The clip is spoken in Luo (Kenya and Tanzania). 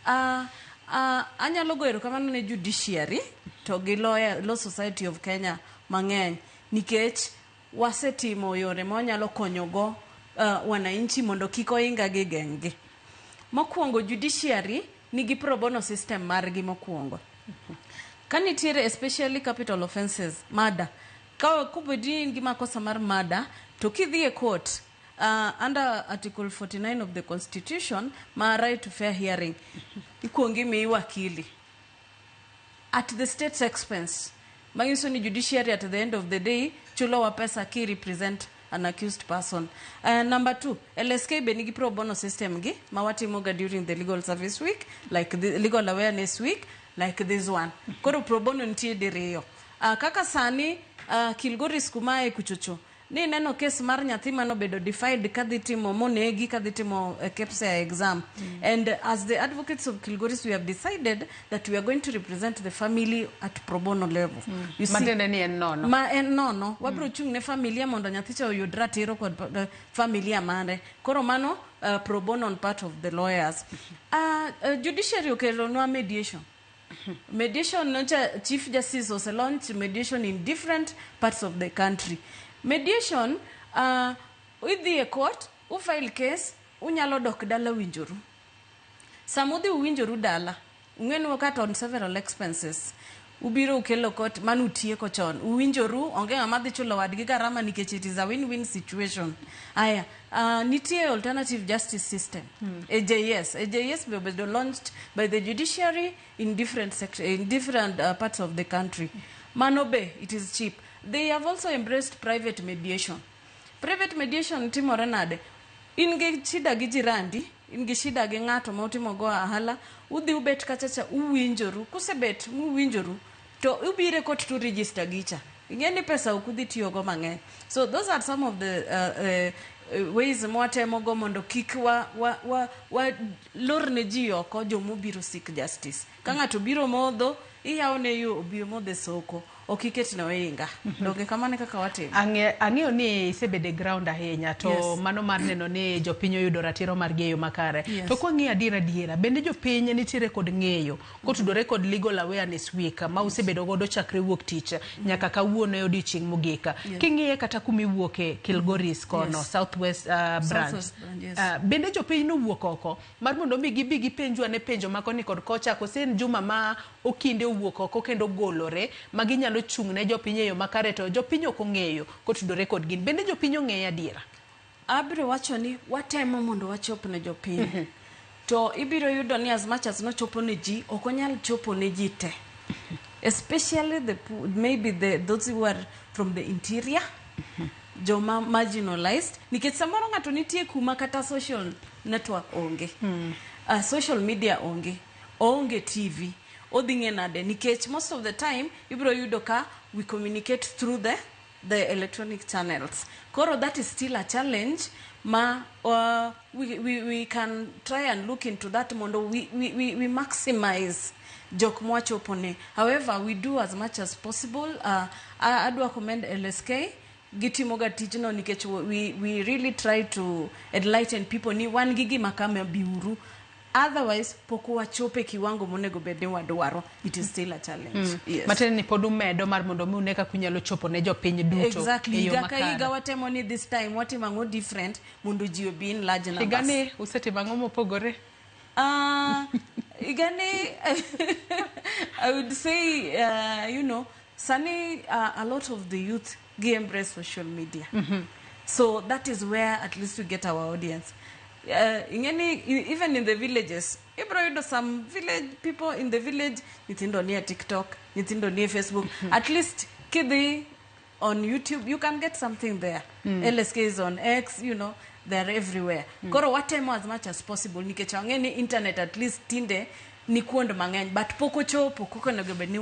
Anyalo go erokamano ne judiciary to gi lawyer, Law Society of Kenya mang'eny, nikech wasetimo yore ma wanyalo konyogo wananchi mondo kik oinga gi geng'gi. Mokwongo, judiciary nigi pro bono system margi mokwongo. Ka nitiere especially capital offences, murder, ka kobedi ni in gi makosa mar murder, to kidhi e court under Article 49 of the Constitution ma right to fair hearing, ikuongo imiyi wakili at the state's expense, manyiso ni judiciary at the end of the day chulowa pesa ki represent an accused person. Number two, LSK be nigi pro bono system gi ma watimoga during the legal service week, like the legal awareness week like this one. Koro pro bono nitie diriyo. Kaka sani Kilgoris kumae kuchocho ni neno kes mar nyathi manobedo defiled kadhi timo monegi kadhi timo KPSEA exam, and as the advocates of Kilgoris, we have decided that we are going to represent the family at pro bono level. You see, matiende ni en nono. Ma en nono. Wabiro chung' ne familia mondo nyathi cha oyud ratiro kod familia mare. Koro mano pro bono on part of the lawyers. Judiciary okelonwa mediation. Mediation nocha Chief Justice ose launch mediation in different parts of the country. Mediation, idhi e court, ufile case, unyalo dok dala winjoru. Sama udhi uwinjoru dala, ung'e kata on several expenses, ubiro ukelo court, mano utieko chon, uwinjoru, onge ng'ama dhi chulo wadgi garama nikech it is a win-win situation. Aya, nitie alternative justice system, AJS. AJS be obedo launched by the judiciary in different section, in different parts of the country. Mano be it is cheap. They have also embraced private mediation. Private mediation timore nade? In gi shida gi jirandi, in gi shida gi ng'ato ma utimo go ohala, udhi ubet kachacha, uwinjoru. Kusebet muwinjoru, to ubiro e court to register gicha. Ing'e ni pesa ok udhi tiyogo mang'eny. So those are some of the ways mwatemo go mondo kik wa lor ne ji oko jomobiro seek justice. Ka ng'ato biro modho, iyawo ne yo obi omodh e soko, ok iket ne oinga. Donge kamano e kaka watimo? Ang'eyo ni isebedo e ground ahinya to mano mar neno ni jopiny oyudo ratiro margi e yo makare. To kwang'iyo adier adiera, bende jopiny nitiere kod ng'eyo kotudore kod Legal Awareness Week ma usebedo godo chakre wuok tich nyaka kawuono e odiochieng' mogik? King'iye kata kumiwuoke Kilgoris kono, Southwest branch. Southwest branch, yes. Bende jopiny nowuok oko mar mondo mi gibi gipenjwa ne penjo ma koni kod kocha, kose en juma ma okinde owuok oko kendo golore ma ginyalo chung' ne jopiny e yo makare, to jopiny ok ong'eyo kotudore kod gin? Bende jopiny ong'eyo adiera? Abiro wacho ni watemo mondo wachop ne jopiny, to ibiro yudo ni as much as nochopo ne ji, ok onyal chopo ne ji te, especially maybe those who are from the interior, joma marginalized, nikech samoro ng'ato nitie kuma kata social network onge, social media onge, oonge TV, odhi ng'e nade? Nikech most of the time ibiro yudo ka we communicate through the electronic channels. Koro that is still a challenge ma we can try and look into that mondo we maximize jok mwachopone. However, we do as much as possible. Adwa commend LSK, gitimoga tijno nikech we really try to enlighten people ni wan gi gima kama, biuru. Otherwise pok wachopo e kiwango monego bed ni wadwaro. It is still a challenge, yes. Matiende ni pod umedo mar mondo mi une kaka unyalo chopo ne jopiny duto e yo Higa ka makare. higa watemo ni this time watimo ang'o different mondo ji obi in large numbers. Higani usetimo ang'o mopogore? Higani, I would say, sani a lot of the youth gi embrace social media. So that is where at least we get our audience. Ing'eni, even in the villages, ibro yudo some village people in the village, nyithindo nie TikTok, nyithindo nie Facebook. At least kidhi on YouTube, you can get something there. LSK is on X, they're everywhere. Koro watemo as much as possible nikech wang'e ni internet at least tinde ni kuond mang'eny, but pok ochopo kaka onego bed ni.